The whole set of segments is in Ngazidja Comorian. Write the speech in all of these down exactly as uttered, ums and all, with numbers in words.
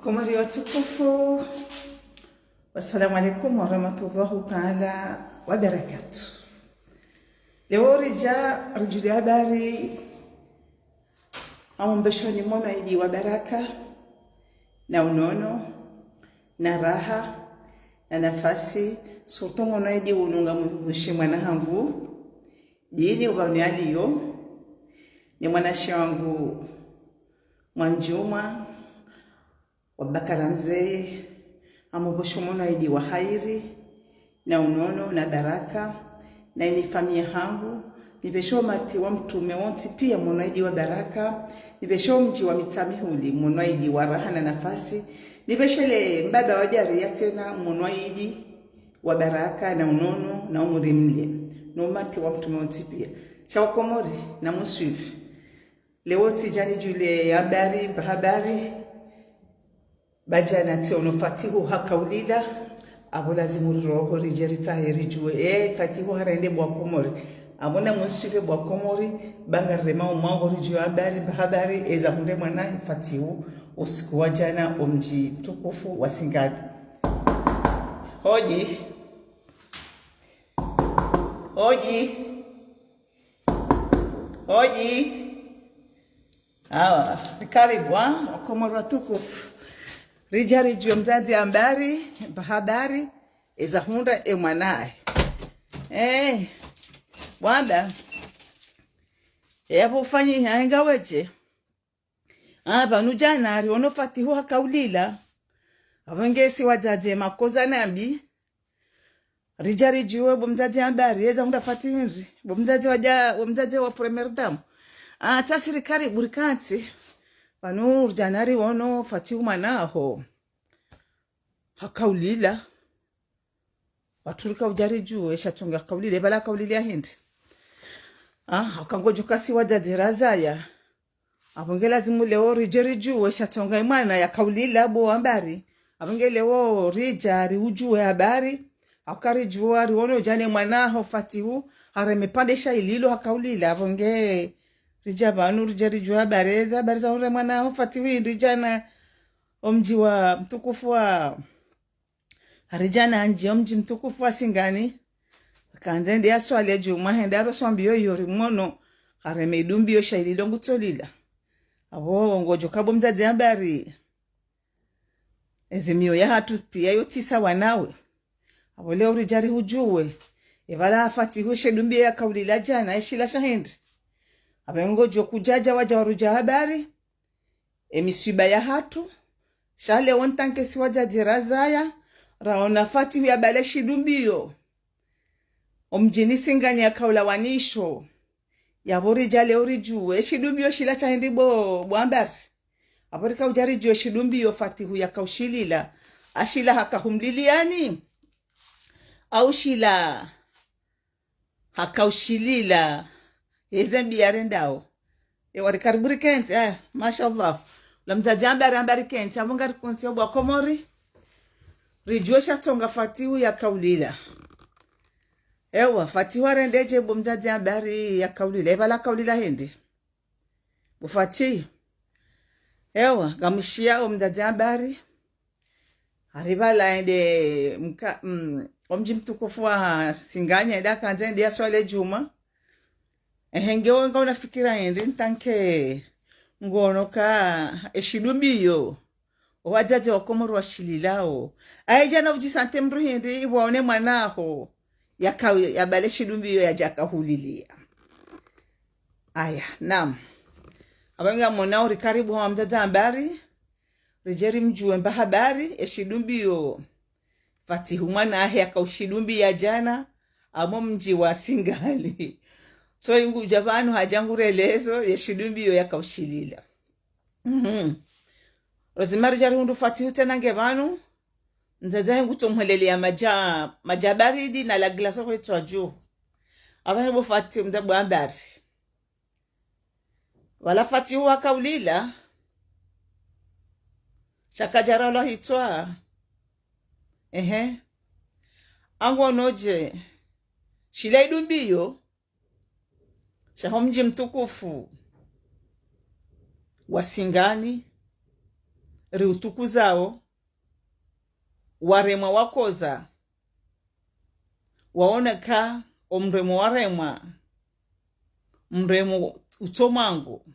Komori watukufu, wassalamu alaikum warahmatullahi taala wabarakatuh. Leo ridja ridjuwe habari, amumbeshoni mwono idi wa baraka, na unono, na raha, na nafasi, surtout mwono idi unu ngamumshe mwana hangu, dini upvanu yaliyo, ni mwanashe wangu Mwandjuma, wa Bakara Mzeye, amumbesho mwono idi wa hairi, na unono, na baraka, na ini famiyi hangu, nipvesho umati wa mtrume wontsi piya mwono idi wa baraka, nipvesho mdji wa Mitsamihuli mwono idi wa raha na nafasi, nipveshele mbaba wa Djariya tsena mwono idi wa baraka, na unono, na umuri mle, no umati wa mtrume wontsi piya. Sha wakomori, namusuivi. Leo tsidja nidjuwe habari, mba habari, ba djana tsiono Fatihu hakaulila, apvo lazimu riroho ridje ritsahe ridjuwe, eh, Fatihu harende bo wakomori. Apvo namusuivi bo wakomori, ba ngarirema umwango ridjuwe habari, mba habari, eza hundre mwana Fatihu, usiku wa djana, omdji mtukufu wa Singani. Hodi. Hodi. Hodi. Awa, karibu, ha? Wakomori watukufu. Ridja ridjuwe mdzadze habari, mba habari, eza hundra e mwanahe. Eh, wamba. Yapvo ufanyi hainga wedje. Ah, pvanu djana, riono Fatihu hakaulila. Apvo nge si wadzadze makoza nambi. Ridja ridjuwe bo mdzadze habari, eza hundra Fatihu hindri. Bo mdzadze wadja, bo mdzadze wa première dame. Ah, tsasi ri karibu rikantsi. Pvanu ridja na riono Fatihu mwanaho hakaulila. Watru rikaudja ridjuwe, esha tsonga hakaulila, epvala hakaulila hindri. Ah, haka ngodjo kasi wadzadze razaya. Apvo nge lazimu leo ridje ridjuwe, esha tsonga imwana yakaulila bo habari. Apvo nge leo ridja riudjuwe habari. Haka ridjuwa, riono djana mwanaho Fatihu, hareme pvandre sha ililo hakaulila. Apvo nge ridja pvanu, ridje ridjuwe habari, eza habari za hundre mwanaho Fatihu, ridja na omdji wa mtukufu wa Haridja na ndji omdji mtukufu wa Singani, hakandza ende yaswali djumwa, hende haroswa mbiyo iyo rimwono, hareme idumbiyo sha ililo ngutsolila. Apvo ngodjo ka bo mdzadze habari, eze miyo yahatru piya yo tsi sawa nawe. Apvo leo ridja rihudjuwe, epvala Fatihu eshe dumbiyo yakaulila djana, eshila sha hindri. Apvo ngodjo kudjadja wadja warudja habari, emiswiba yahatru, sha leo ntanke si wadzadze razaya, raona Fatihu yabale shidumbiyo. Omdjini Singani yakaula wanisho. Yapvo ridja leo ridjuwe, eshidumbiyo shila sha hindri bo, bo Ambari. Apvo rikaudja ridjuwe eshidumbiyo Fatihu yakaushilila. Ashila hakahumliliyani. Au shila hakaushilila. Eze mbi yarendao. Ewa rikaribu rikentsi, eh, mashallah. La mdzadze Ambari, Ambari kentsi, apvo ngarikontsi yo bo wakomori. Ridjuwe sha tsonga Fatihu yakaulila. Ewa, Fatihu harendedje bo mdzadze Ambari yakaulila. Epvala hakaulila hindri. Bo Fatihu. Ewa, ngamshiya o mdzadze Ambari. Haripvala ende mka, mm, omdji mtukufu wa Singani, ende hakandza ende yaswali djumwa. Ehe, nge wenga unafikira hindri, ntanke ngono ka eshidumbiyo. Owadzadze wa Komori washililao. Aye djana udjisante mndru hindri, iwaone mwanaho. Yaka, yabale shidumbiyo yadja kahuliliya. Aya, naam. Apvo ngamwonao rikaribu ha mdzadze Ambari. Ridje rimdjuwe mba habari, eshidumbiyo. Fatihu mwanahe yakaushidumbiya djana, amo mdji wa Singani. So ingudja pvanu hadja ngurelezo, yeshidumbiyo yakaushilila. Mhm. Rosemary dja rihundru Fatihu tsena nge pvanu, mdzadze he ngutsomweleleya madja, madja baridi na la glace hwetswa dju. Apvo nge bo Fatihu mdza bo Ambari. Pvala Fatihu wakaulila. Sha kadjaralwa hitswa. Ehe. Angonodje. Shila idumbiyo. Sha ho mdji mtukufu wa Singani. riutukuzao, waremwa wakoza, waoneka omremwa waremwa, mremwa utso mwangu.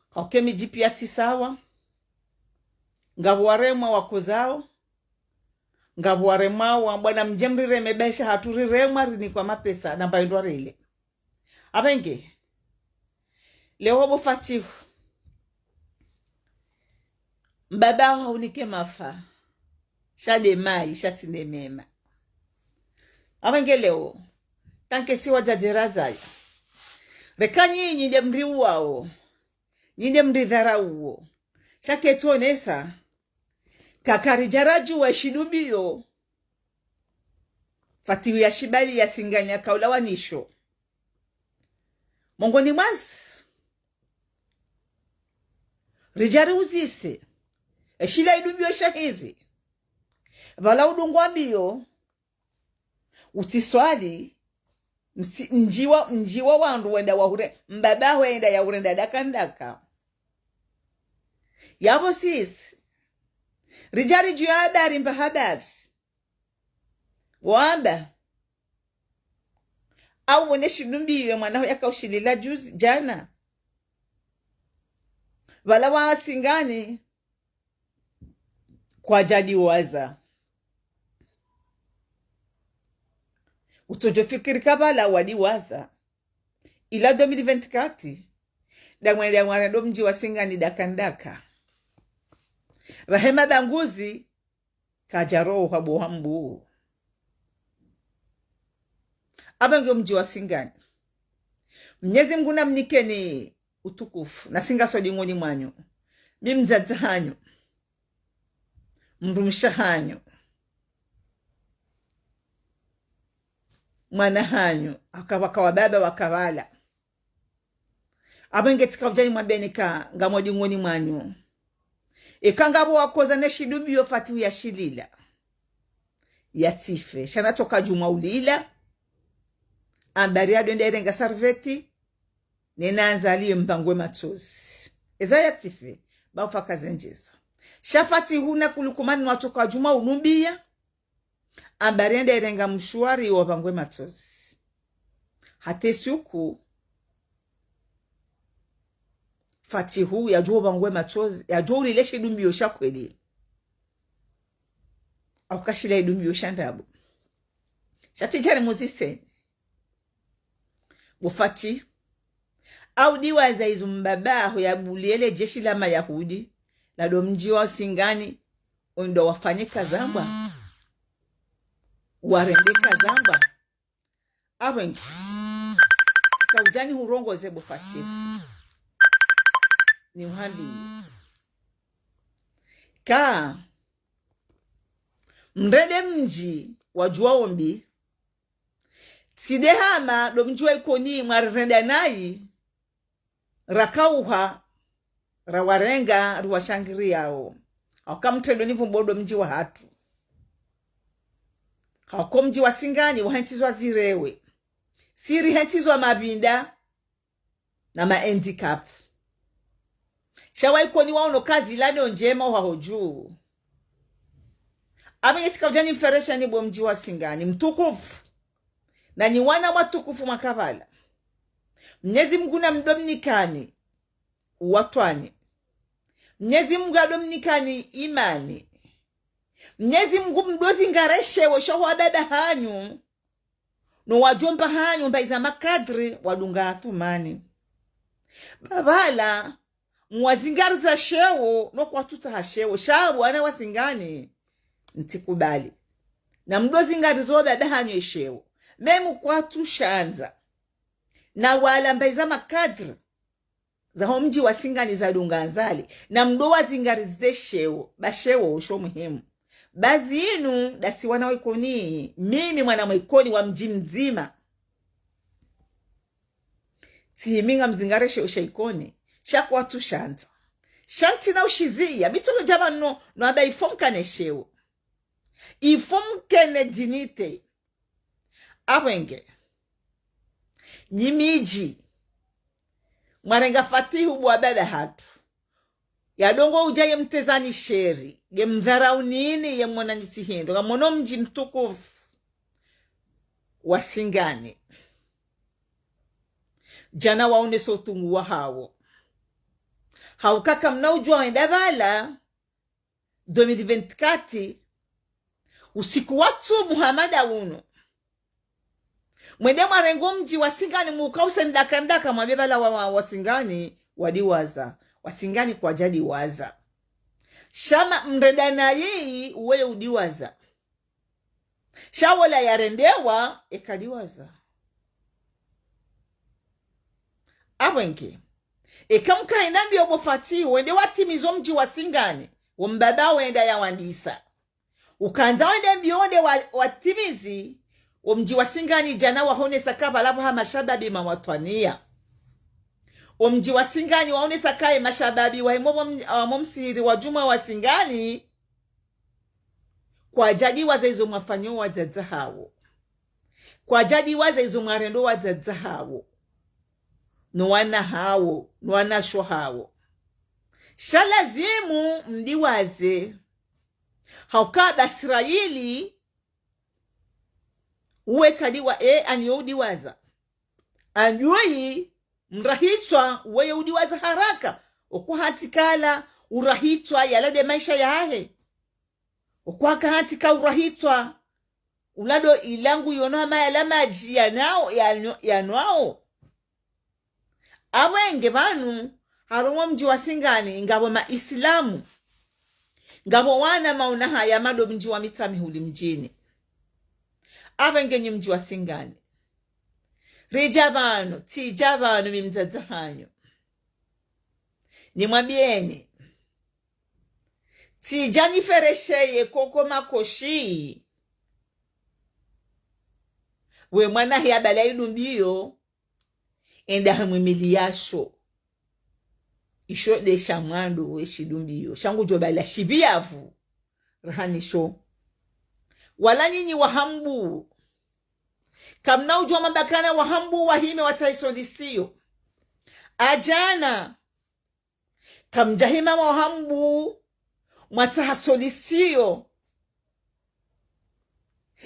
Hauka emidji piya tsi sawa, ngapvo waremwa wakozao, ngapvo waremwa wambwa namdje mrireme, be sha hatru riremwa rinikwa mapesa, namba indwa rile. Apvenge, leo bo Fatihu, mbaba hahunike mafa, sha nde mayi, sha tsi nde mema. Apvenge leo, tanke si wadzadze razaya. Reka nyinyi nde mriuwao, nyinyi nde mridharauo. Sha ketsuonesa, kakaridja radjuwa eshidumbiyo Fatihu ya shibali ya Singani ya kaula wanisho. Mongoni mwazi, ridja riuzise, eshila idumbiyo sha hindri. Pvala udungwa mbiyo, utsiswali, msi-, mdji wa, mdji wa wandru wenda wahure, mbaba hwenda yahurenda daka ndaka. Yapvo sisi, ridja ridjuwa habari mba habari. Wamba, au wone shidumbiyo mwana ho yakaushilila juzi, jana. Pvala wa Singani, kwadja diwaza. Utsodjo fikiri ka pvala wadiwaza. Ila deux mille vingt-quatre, damwe damwe ndo mdji wa Singani daka ndaka. Rahema Banguzi, kadja roha bo hambu. Apvenge omdji wa Singani. Mnyezi Mngu namnikeni utukufu, na singa swadi ngoni mwanyu. Mi mdzadze hanyu. Mdrumshe hanyu. Mwana hanyu. Haka waka wababa waka pvala. Apvenge tsika udja nimwambeni ka ngamwadi ngoni mwanyu. Eka ngapvo wakoza ne shidumbiyo Fatihu ya shilila, yatsife. Sha natsoka djumwa ulila. Ambari yadwenda irenga sarveti, nena anzali ye mpangwe matsozi. Eza yatsife, ba ufa kazi ndjeza. Sha Fatihu na Kulukumani watsoka djumwa unumbiya, ambari yenda irenga mshuwari wapangwe matsozi. Hata esiku Fatihu yadjuwa upangwe matsozi, yadjuwa ulile shidumbiyo sha kweli. Hauka shila idumbiyo sha ndrabo. Sha tsidja rimuziseni. Bo Fatihu, au diwaza izo mbaba ho yabuliye le jeshi la Mayahudi, la ndo mdji wa Singani, ondo wafanye kazambwa, warende kazambwa. Apvenge, tsika udja nihurongoze bo Fatihu. Niuhambiye ka mrende mdji wadjuwa ombi, tsi nde hama ndo mdji wa Ikoni mwarirenda nayi, rakauha, rawarenga, riwashangiriyao. Hauka mtrendo nipvumbo ndo mdji wahatru. Hauka omdji wa Singani wahentsizwa zirewe. Si rihentsizwa mapvinda na ma handicap. Sha wa Ikoni waono kazi la ndo ndjema uhaho dju. Apvenge tsika udja nimferesha ni bo mdji wa Singani mtukufu. Na nyi wana watukufu mwaka pvala. Mnyezi Mngu namdomnikani uwatwani. Mnyezi Mngu adomnikani imani. Mnyezi Mngu mdozingare sheo sha ho wababa hanyu, no wadjomba hanyu mba iza makadri wadunga Athumani. Ba pvala mwazingariza sheo no kwatsuta ha sheo, sha bo wana wa Singani, ntsikubali. Na mdozingariza wababa hanyu esheo. Memu kwatsushandza. Na wala mba iza makadri za ho mdji wa Singani zadunga Azali, na mdowazingarize sheo, ba sheo sho muhimu. Ba zinu, ndasi wana wa Ikoni, mimi mwana mwa Ikoni wa mdji mdzima. Tsi himi ngamzingare sheo sha Ikoni, sha kwatsushandza. Sha ntsina ushiziya, mi tsolo dja pvanu, no amba il faut mkane sheo. Il faut mkane dignité. Apvenge. Nyi midji. Mwarenga Fatihu bo wababa hatru. Ya dongo udja ye mtezani sheri, ye mdharau nini, ye mwona nyi tsi hindru. Ngamwono mdji mtukufu wa Singani. Djana waonesa utungu wahawo. Hauka kamna udjuwa wenda pvala, deux mille vingt-quatre, usiku wa tsumu hama nda unu. Mwende mwarenge omdji wa Singani muka usendaka ndaka mwambe pvala wa, wa, wa Singani wadiwaza. Wa Singani kwadjadiwaza. Sha ma mrenda nayi uweye udiwaza. Sha wola yarendewa, ekadiwaza. Apvenge. Eka mkaenda mbiyo bo Fatihu, wende watimize omdji wa Singani, wo mbaba wenda yawandisa. Ukandza wende mbiyo wende wa, watimizi, omdji wa Singani djana wahonesa ka pvala pvo ha mashababi mawatwaniya. Omdji wa Singani wahonesa ka ye mashababi wahimo pvo m-, ah, mo msihiri wa djumwa wa Singani, kwadjadiwaza izo mwafanyo wadzadze hawo. Kwadjadiwaza izo mwarendo wadzadze hawo. No wana hawo, no wanasho hawo. Sha lazimu mdiwaze. Hauka Basirayili, uwe kadiwa, e, anyo udiwaza. Anyoyi, mrahitswa, uweye udiwaza haraka. Okwa hatikala, urahitswa, yala nde maesha yahe. Okwa kahatika urahitswa, ulado ilangu yono hama yala madji yanao, yano-, yanwao. Apvenge pvanu, harumwa omdji wa Singani, ngapvo maisilamu. Ngapvo wana mauna haya mado mdji wa Mitsamihuli mdjini. Apvenge nyi mdji wa Singani. Ridja pvanu, tsidja pvanu mi mdzadze hanyu. Nimwambiyeni. Tsidja niferesheye koko makoshi. We mwana hiya bala idumbiyo, enda hamwe mili yasho. Isho nde sha mwando we shidumbiyo. Sha ngudjo bala shipvi yapvo. Rahani sho. Wala nyinyi wa Hambu. Kamna udjuwa mabakana wa Hambu wahime watsahe solution. Adjana. Kamdjahima wa Hambu, mwatsaha solution.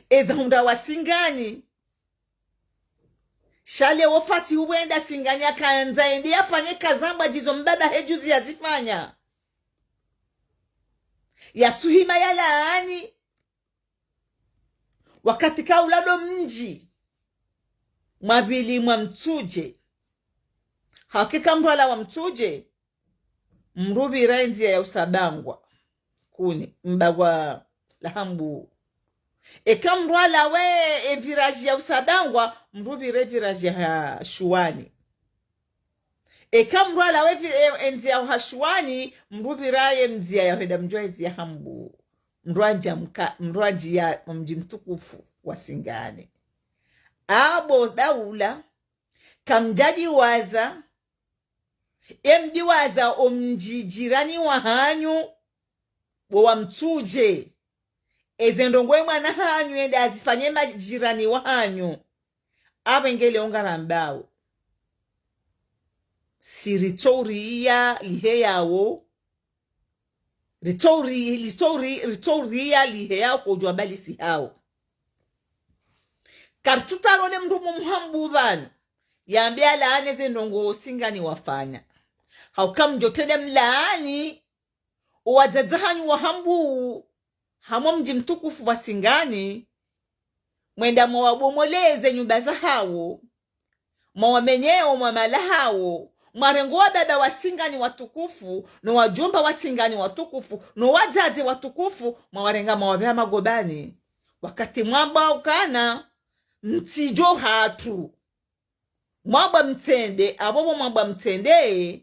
Eza hundra wa Singani. Sha le wo Fatihu wenda Singani akandza ende yafanye kazambwa djizo mbaba he juzi yazifanya. Yatsuhima yalaani. Wakati ka ulado mdji, mwapvili mwa Mtsudje. Hauka eka mndru alawa Mtsudje, mndru upvira endziya ya Usabangwa. Kuni, mbagwa la Hambu. Eka mndru alawe e virage ya Usabangwa, mndru upvira e virage ya ha Shuwani. Eka mndru alawe vi-, e, endziya ya ha Shuwani, mndru upvira ye mndziya ya hwenda mdji wa ezi ya Hambu. Mndru andja mka-, mndru andjiya mdji mtukufu wa Singani. Apvo daula, kamdjadiwaza, emdiwaza omdji jirani wa hanyu, bo wa Mtsudje. Eze ndrongo ye mwana hanyu yende azifanye majirani wa hanyu. Apvenge le ongarambao. Si ritsouriya liheyawo. Ritsouri-, ritsouri-, ritsouriya liheyawo kodjwa bali si hawo. Karitsutsaha rone mndru mu Hambu pvanu. Yambe alaane ze ndrongo Singani wafanya. Hauka mdjo tende mlaani. Owadzadze hanyu wa Hambu, hamwa mdji mtukufu wa Singani, mwenda mwawabomoleze nyumba zahawo, mwawamenyeo mwa mali yahawo, mwarengo wababa wa Singani watukufu, no wadjomba wa Singani watukufu, no wadzadze watukufu, mwawarenga mwawapveha magobani. Wakati mwambwa ukana, mtsidjo hatru. Mwambwa mtsende, apvo pvo mwambwa mtsende,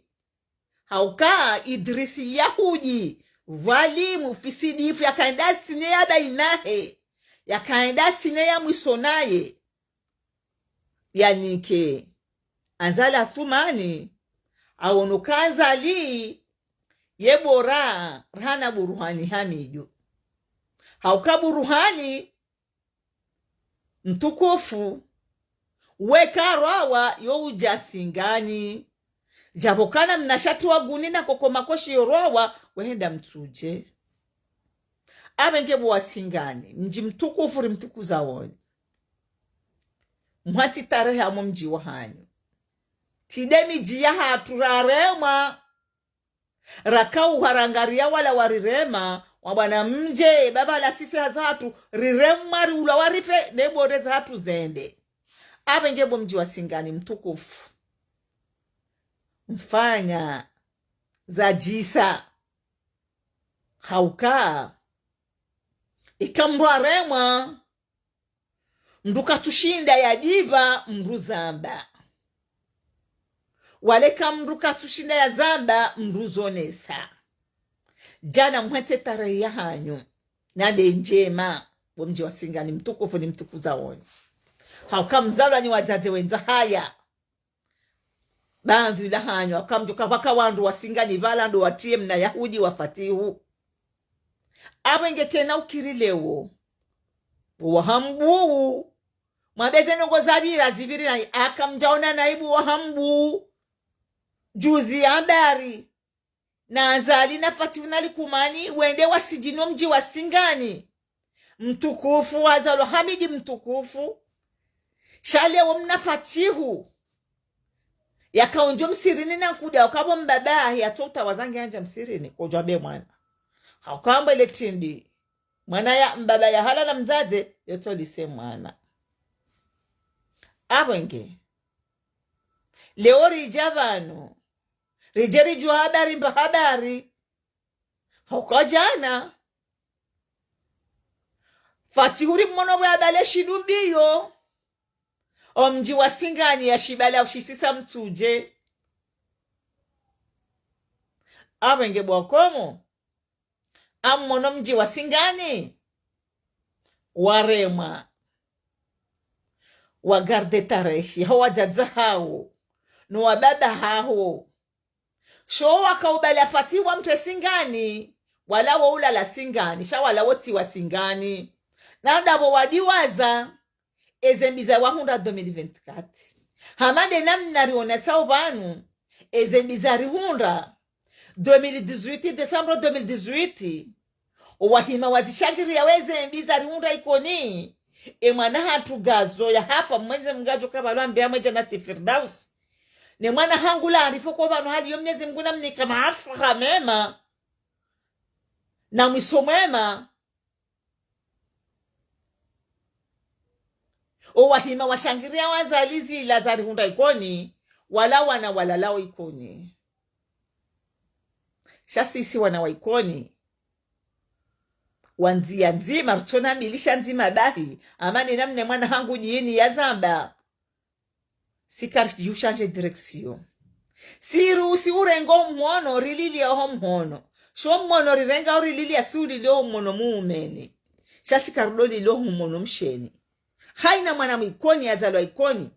hauka Idrisi Yahudi, dhwalimu, fisidifu, yakaenda sinya ya baina yahe, yakaenda sinya ya mwiso naye. Yanike, Azali Assoumani, awono ka Azali, ye bora, rahana Burhani Hamidu. Hauka Burhani, mtukufu, weka rwawa yo udja Singani. Djapvo kana mna shati wa guni na koko makoshi yorowa, wehenda Mtsudje. Apvenge bo Wasingani, mdji mtukufu rimtukuza wonyi. Mwatsi tarehi hamo mdji wahanyu. Tsi nde midji yahatru raremwa. Rakauha rangariya wala warirema, wabwana mdje, baba la sisi hazahatru, riremwa riulwa warife, ne bore zahatru zende. Apvenge bo mdji wa Singani mtukufu. Mfanya zadjisa. Hauka. Ika mdru aremwa. Mdru katsushinda yadjiba mdru zamba. Wala eka mdru katsushinda yazamba mdru zonesa. Djana mwetse tarehi yahanyu. Na nde ndjema. Bo mdji wa Singani mtukufu nimtukuza wonyi. Hauka mzalwa ni wadzadze wendza haya. Bamvi lahanyu, hauka mdjo kapvaka wandru wa Singani pvala ndo watriye mna Yahudi wa Fatihu. Apvenge kena ukiri leo. Wahambu. Mwabeze ndrongo zapvira zipviri na haka mdjaona naibu wahambu. Juzi habari. Na Azali na Fatihu na Likumani, wende wasidjino mdji wa Singani. Mtukufu, wazalwa Hamidi mtukufu. Sha leo mna Fatihu. Yakaundjo msirini na nkuda, ukapvo mbaba, yatso utawa zange yandja msirini, kodjwa be mwana. Hauka mbwe le tindi. Mwana ya mbaba yahala na mdzadze, yotso lise mwana. Apvenge. Leo ridja pvanu. Ridje ridjuwa habari mba habari. Hauka djana. Fatihu ri mmono bwe abale shidumbiyo. Omdji wa Singani ya shibale ushisisa Mtsudje. Apvenge bo Wakomori. Ammono mdji wa Singani. Waremwa. Wagarde tarehi. Ho wadzadze hawo. No wababa hawo. Sho wakaubali Fatihu wamtwe Singani, wala wo ulala Singani, sha wala wo tsi wa Singani. Na ndapvo wadiwaza, eze mbi za wahundra deux mille vingt-quatre. Hama nde namna rionesao pvanu, eze mbi za rihundra, deux mille dix-huit, décembre deux mille dix-huit. Owahima wazishangiriya weze mbi za rihundra Ikoni. E mwana hatru Gazo yahafa, Mwenyezi Mungu adjo kapvalwa mbe hamwe Jannati Firdaus. Ne mwana hangu Larifo ko pvanu haliyo Mwenyezi Mungu namnike mahafa mema. Na mwiso mwema. Owahima washangiriya wazali zila za rihundra Ikoni, wala wana walalao Ikoni. Sha sisi wana wa Ikoni. Wa ndziya ndzima, ritsona milisha ndzima bahi, hama nde namna mwana hangu djini yazamba. Si karidjo changer direction. Si ru-, si urenga omhono, rililiya ho mhono. Sho mhono rirenga urililiya si uliliya ho mhono muumeni. Sha si karidjo liliya ho mhono msheni. Haina mwana mwIkoni yazalwa Ikoni.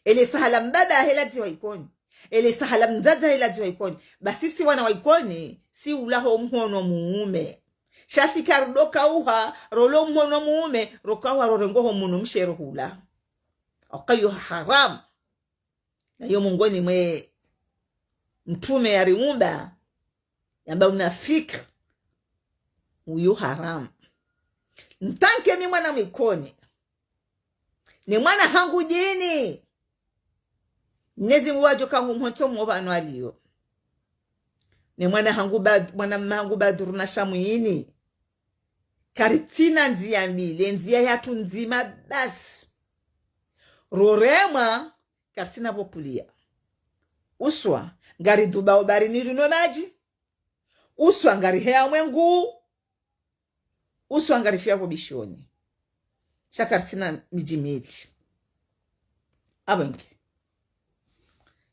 Ele sahala mbaba yahe ladziwa Ikoni. Ele sahala mdzadze yahe ladziwa Ikoni. Basi si wana wa Ikoni, si ula ho mhono muume. Sha si karidjo kauha, rolo mhono muume, rokauha rorengo ho mhono mshe rohula. Hauka iyo haramu. Na iyo mongoni mwe mtrume yariumba, yamba unafiki. Uyu haramu. Ntanke mi mwana mwIkoni. Ne mwana hangu djini. Mwenyezi Mungu adjo kangu mhontso mwo pvanu aliyo. Ne mwana hangu Bad-, mwana mma hangu Badru na Shamwini. Karitsina ndziya mbili, ndziya yatru ndzima basi. Roremwa, karitsina pvo puliya. Uswa, ngaridubao baharini rino madji. Uswa, ngariheya mwengu. Uswa, ngarifiya pvo bishoni. Sha karitsina midji mili. Apvenge.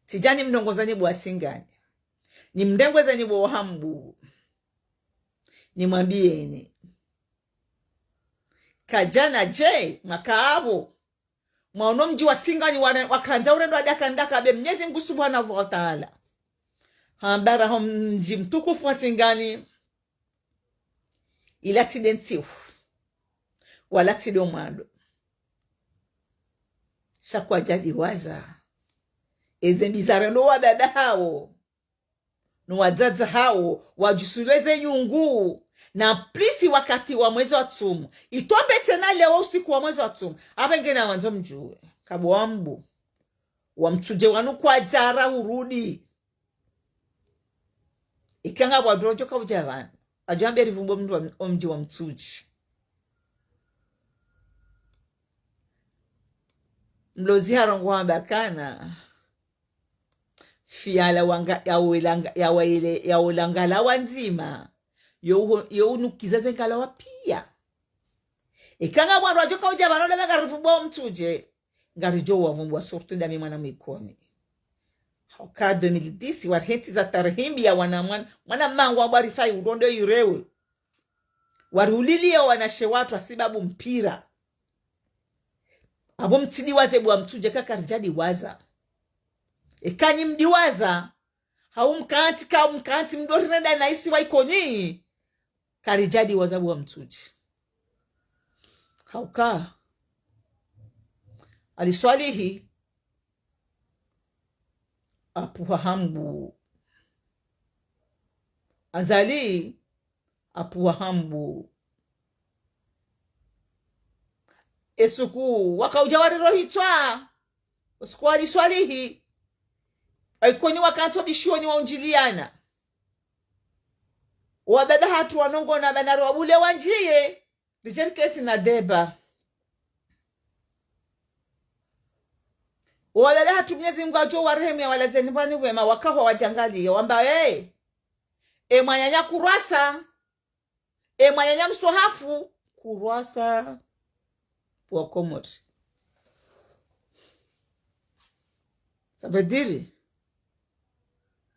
Tsidja nimrongozanyi bo Wasingani. Nimrengwezanyi bo Wahambu. Nimwambiyeni. Kadjana dje, mwaka apvo. Mwaono mdji wa Singani wane-, wakandza urendwa daka ndaka be Mwenyezi Mungu Subhanahu wa Taala. Hamba raho mdji mtukufu wa Singani. Ila tsi nde ntsihu. Wala tsi ndo mwando. Sha kwadjadiwaza. Eze mbi zarendwa wababa hawo no wadzadze hawo, wadjusulwe ze nyungu. Na plus wakati wa mwezi wa tsumu. Itombe tsena leo usiku wa mwezi wa tsumu. Apvo nge na wandzo mdjuwe. Kabo wambu. Wa Mtsudje wanu kwadjara urudi. Ika ngapvo wadrodjo kaudja pvanu. Adjo ambe rivumbo mndru wa, o mdji wa Mtsudje. Mlozi harongoa hamba kana. Fiyala wanga, ya welanga, ya wele, ya welangala wandzima. Yo uho, yo unukiza zengala wa piya. Ika ngapvo wadrodjo kaudja pvanu leo ngarivumbwa o Mtsudje. Ngaridjo wavumbwa surtout ndami mwana mwa Ikoni. Hauka deux mille dix, warihentsiza tarehi mbi ya wana mwana, mwana mangu wa bwa Rifai urondo irewe. Wariuliliya wanashe watru hasibabu mpira. Apvo mtsidiwaze bo wa Mtsudje ka karidjadiwaza. Eka nyi mdiwaza, hau mkantsi ka mkantsi mdori neda na isi wa Ikoni, karidjadiwaza bo wa Mtsudje. Hauka. Ali Swalihi, apvuha hambu. Azali, apvuha hambu. Esuku, wakaudja wariro hitswa. Usiku wa Ali Swalihi. Wa Ikoni wakantsi o bishioni waundjiliana. Wababa hatru wanongona pvanu ri wabule wandjiye. Richard Keti na Deba. Wababa hatru Mnyezi Mngu adjo warehemu ya walazeni pvanu pvema wakahwa wadjangaliya. Wamba, ee. E mwananya kurwasa. E mwananya mswahafu kurwasa. Wa Komori. Ça veut dire,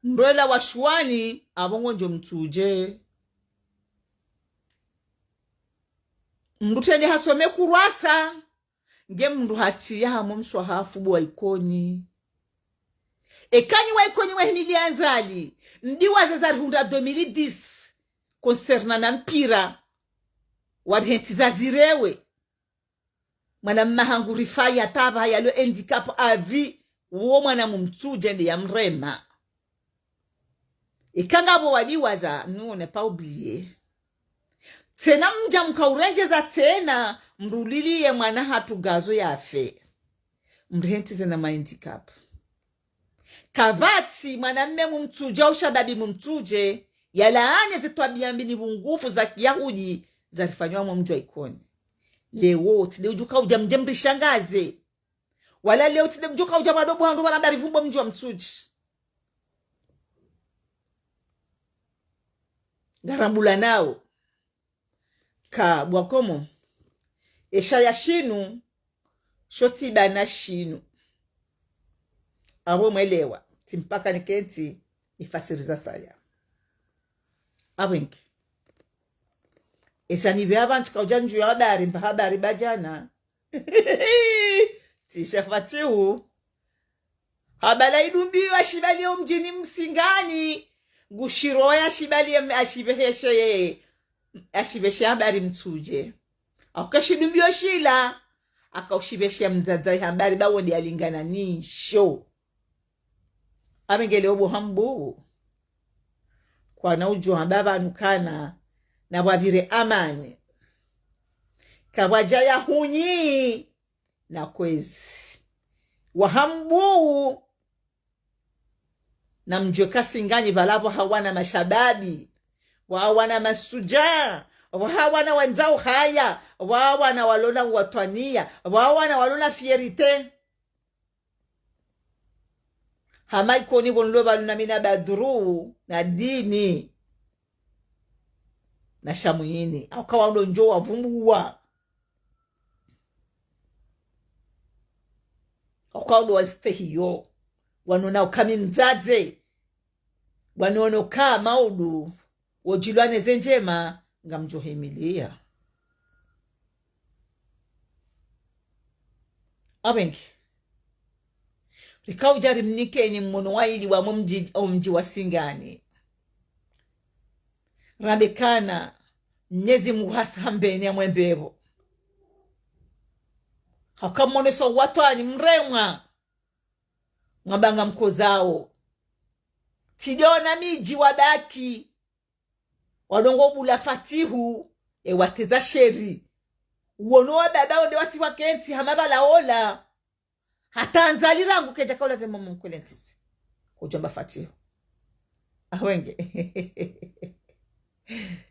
mndru ela wa Shuwani, apvo ngondjo Mtsudje. Mndru trende hasome kurwasa. Nge mndru hatriya hamo mswahafu bo wa Ikoni. Eka nyi wa Ikoni mwahimiliya Azali, mdiwaze zarihundra deux mille dix, concernant na mpira. Warihentsiza zirewe. Mwana mma hangu Rifai hata apvaha yalo handicapé à vie, uwo mwana mu Mtsudje nde ya mrema. Ika ngapvo wadiwaza, nous, on n'est pas oublié. Tsena mdja mkaurendjeza tsena, mruliliye mwana hatru gazo yafe. Mrihentsize na ma handicapé. Kapvatsi mwanamme mu Mtsudje au shababi mu Mtsudje, yalaane ze twabiya mbi ni pvungufu za kiyahudi zarifanywa mwa mdji wa Ikoni. Leo, tsi de udjo kaudja mdje mrishangaze. Wala leo tsi de mdjo kaudja pvado bo handru pvala mbari vumbo mdji wa Mtsudje. Ngarambulanao. Ka bo wa Komori. Esha ya shinu, sho tsi bana shinu. Apvo mwelewa, tsi mpaka nikentsi nifasiriza saya. Apvo nge. Esha nipve apvantsi kaudja ndjuwa habari, mba habari ba djana. Tsi sha Fatihu. Habala idumbiyo ashibaliye o mdjini Msingani. Ngushiro ya ashibaliye m-, ashibeheshe ye. Ashibeshe habari Mtsudje. Hauka shidumbiyo shila. Haka ushibeshe mdzadze habari ba wonde yalingana nisho. Apvo nge leo bo hambu. Kwana udjo hamba pvanu kana. Na pvwapvire amani. Kapvwadja ya hunyi. Na kwezi. Wa hambu. Na mdjuwe ka Singani pvala pvo hawana mashababi. Wawana masudja. Wawana wandzao haya. Wawana walona watwaniya. Wawana walona fierté. Hama Ikoni pvo nilo pvanu na mi na Badru na Dini na Shamwini. Hauka wao ndo ndjo wavumbuwa. Hauka wao ndo wanstehiyo. Wanona uka mi mdzadze. Wanona uka maudu. Wodjilwa ne ze ndjema, ngamdjo himiliya. Apvo nge. Rikaudja rimnikeni mmono wa ili wa mo mdji, o mdji wa Singani. Rambe kana, Mnyezi Mngu hasambeni ya mwembe pvo. Haka mmono so watwani mremwa. Ngamba ngamkozao. Tsidjo ona midji wabaki. Wadongo bula Fatihu, e wateza sheri. Uono wababa wonde wasi wakentsi, hama bala ola. Hata Nzali rangu kedja kaula ze momo mkwele ntisi. Kudjomba Fatihu. Awenge.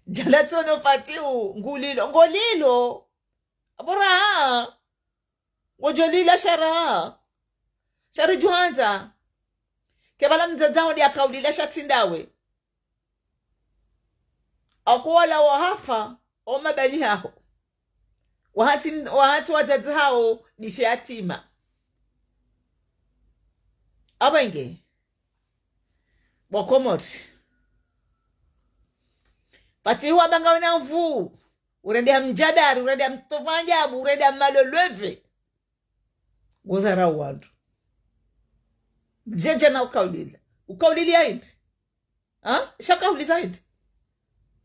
Djana tsono Fatihu, ngulilo, ngolilo. Abora. Ngodjolila sha raha. Sha ridjuhandza. Kebala mdzadze waho nde akaulila sha tsi ndawe. Akuwala wahafa, o mabani haho. Wahatsi, wahatsi wadzadze haho, ndishe yatima. Abenge. Bo Komori. Fatihu wamba ngawena nvuu. Urende ha mdjadari, urende ha mtovu ajabu, urende ha malolweve. Ngozara wandru. Djedje na ukaulila. Ukaulili ya hindri? Ha? Sha kauliza hindri?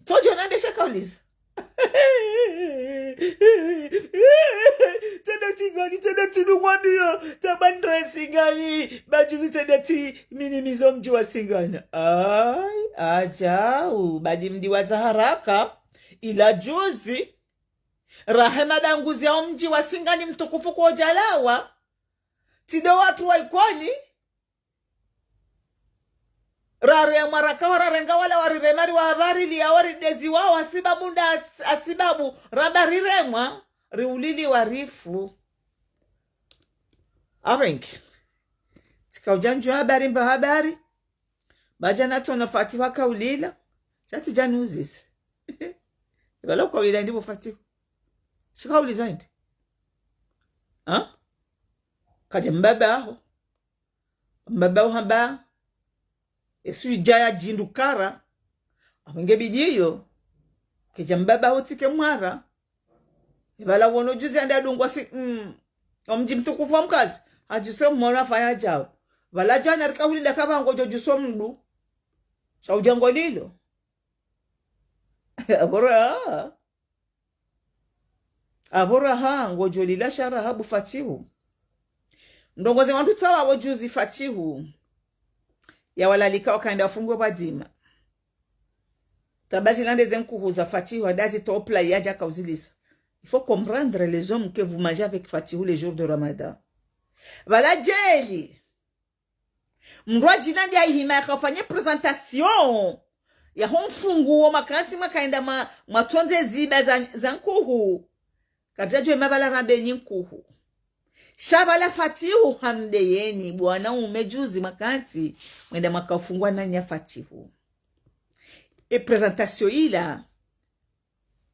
Tsodjo nambe sha kauliza. Tsena Singani, tsena tsi nungwambiyo, tsamba ndre Singani, ba juzi tsena tsi minimizo mdji wa Singani. Ayi, adjau, badi mdiwaza haraka, ila juzi, raha ye madanguzi ya omdji wa Singani mtukufu kwadjalawa, tsi ndo watru wa Ikoni, raremwa rakawa rarenga wala warirema riwahabarili ya waridezi wao hasibabu nda has-, hasibabu ramba riremwa, riulili warifu. Abenge. Tsika udja ndjo habari mba habari. Ba djana tsono Fatihu wakaulila. Sha tsi djani uzise. Ibala ukaulila hindri bo Fatihu? Shi kauliza hindri? Ha? Kadja mbaba haho. Mbaba uhamba. Esu idja ya djindru kara. Abenge bidiyo. Kedja mbaba haho tsike mwara. Ibala wono juzi ande adungwa si, mm. Omdji mtukufu wa mkazi. Hadjuse mwana fanya djao. Bala djana rikaulila kaba ngodjo djuso mdru. Sha udja ngolilo. Abora. Abora ha, ngodjolila sha raha bo Fatihu. Ndrongo ze wandru tsawa wo juzi Fatihu. Ya walalika wakaenda wafungwe pvadzima. Tabazi lande ze nkuhu za Fatihu, adazi topla yadja kauzilisa. Il faut comprendre les hommes que vous mangez avec Fatihu les jours de Ramadan. Bala djeli. Mndru wa djina ndi ahima yakafanye présentation ya ho mfungu wo makati mwakaenda mwa, mwatsondze ziba za, za nkuhu. Kadjadjo ema bala rambe nyi nkuhu. Sha bala Fatihu hamdeyeni, bwana ume juzi makati, mwenda mwakafungwa na nya Fatihu. E présentation ila,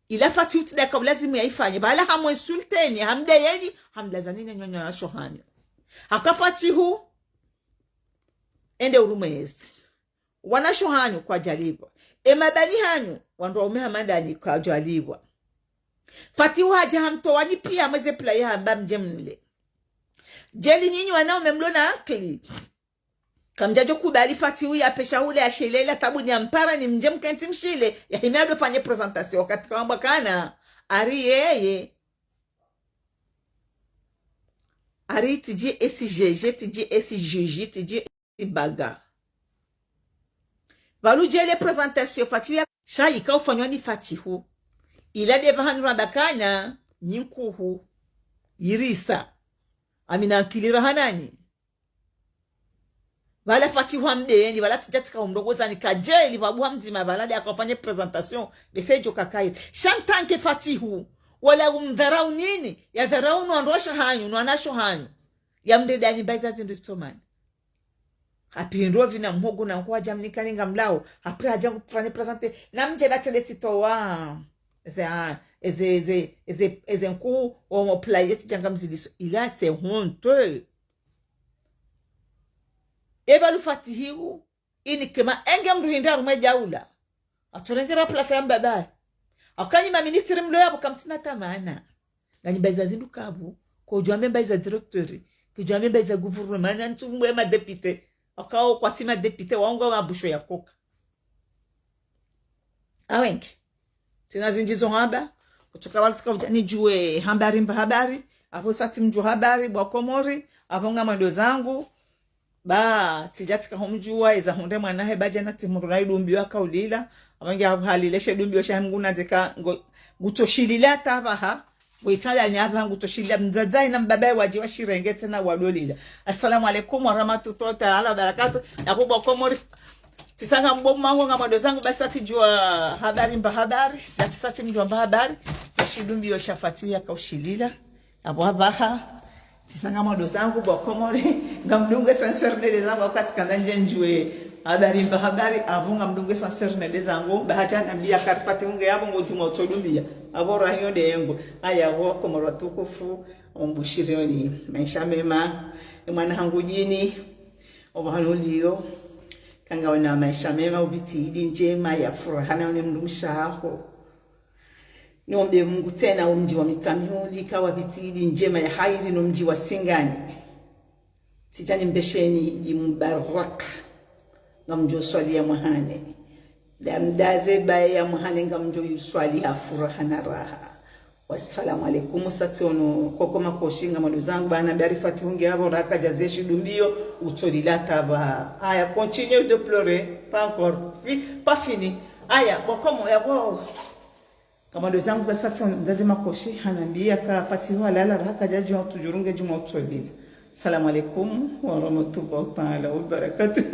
ila Fatihu tsi nda kaulazimu ya ifanye. Bala hamu insulteni, hamdeyeni, hamlazani ne nyonyo na shohanyo. Haka Fatihu, ende urumwezi. Wana shohanyo kwadjalipvwa. E mabani hanyo, wandru waume hama ndanyi kwadjalipvwa. Fatihu hadja hamtowani piya mweze pla ya hamba mdje mle. Djeli nyinyi wanaume mlo na akili. Kamdjadjo kubali Fatihu ya pesha hule ya shile la tabu ni ampara ni mdje mkentsi mshile ya hime ado fanye présentation wakati kawambwa kana. Ari yeye. Ari tiji S G G, tiji S G G, tiji baga. Balu djele présentation Fatihu ya sha ika ufanywa ni Fatihu. Ila de pvahanu ramba kana, nyi nkuhu. Irisa. Amina akili raha nanyi. Bala Fatihu hamdeyeni, bala tsidja tsika umrongoza ni kadjeli, babu hamdzima, bala de akafanye présentation, bese djo kakayi. Sha ntanke Fatihu, wala umdharau nini, ya dharau no wandru wa shohanyo, no wana shohanyo. Ya mdede anyi mbaiza zindru zitsomani. Hapvindru pvina mhogo na nkuhu hadja mnika ninga mlao, hapvira hadja kufanya présenter, na mdje ba tsende tsitowa. Eze, ah, eze, eze, eze, eze nkuhu, o mo pla ye tsidja ngamziliso. Ila c'est honteux. Eba lu Fatihu, ini kema enge mndru hindri harumwa e daula. Atsorengera place ya mbabaye. Akanyi ma ministre mlo yapvo kamtsina tamana. Nganyi mbaiza zindru kapvu. Kodjwa me mbaiza directeur. Kodjwa me mbaiza gouvernement. Nani tsu mbwe ma député. Akao kwatsi ma député. Waunga mabusho ya koka. Awenge. Tsina zindji zo hamba. Kutoka wala tsika udja nidjuwe habari mba habari. Apvo sa tsi mdjuwa habari, bo wa Komori. Apvo ngamwendo zangu. Ba tsidja tsika homdjuwa eza hundre mwana he badja na tsimundru na idumbiyo akaulila. Amangi ahalile she dumbiyo sha mngu na ndeka ngo ngutsoshilila hata apvaha. Witala ni apvaha ngutsoshilila mdzadze na mbaba wadji washirenge tsena wadolila. Assalamu alaikum warahmatullahi taala wabarakatuh. Yapvo bo Komori. Tsisanga mbo mango ngamwendo zangu basi tsatsidjuwa habari mba habari. Tsatsi tsatsi mdjuwa mba habari. Yashidumbiyo sha Fatihu yakaushilila. Apvo apvaha. Tsisanga mwendo zangu bo Komori. Ngamdunge sanseur nende zangu wakati kandza ndje ndjuwe. Habari mba habari, apvo ngamdunge sanseur nende zangu. Ba hadja nambia kari Fatihu nge yapvo ngodjuma utsodumbiya. Apvo rahiyo nde yengo. Aya apvo Komori watukufu. Umbushirioni. Maesha mema. Emwana hangu djini. Opvahanu uliyo. Kanga una maesha mema, upvitsi idi ndjema ya furaha na une mdrumshe waho. Niombe Mungu tsena omdji wa Mitsamihuli, kawa pvitsi idi ndjema ya hairi no mdji wa Singani. Tsidja nimbesheni idi mubaraka. Ngamdjo swali ya mwahane. Damdaze baye ya mwahane ngamdjo yuswali ha furaha na raha. Wassalamu alaikum, satsi ono koko makoshi ngamwendo zangu, ba na bari Fatihu nge yapvo raka djaze shidumbiyo, utsolila hata apvaha. Aya, continue de pleurer, pas encore, fi, pas fini. Aya, bo Komori yapvo. Ngamwendo zangu ba satsi ono mdzadze makoshi, hanambia ka Fatihu halala raka djadjuwa utsudjurunge djuma utsolila. Assalamu alaikum warahmatullahi taala wabarakatuh.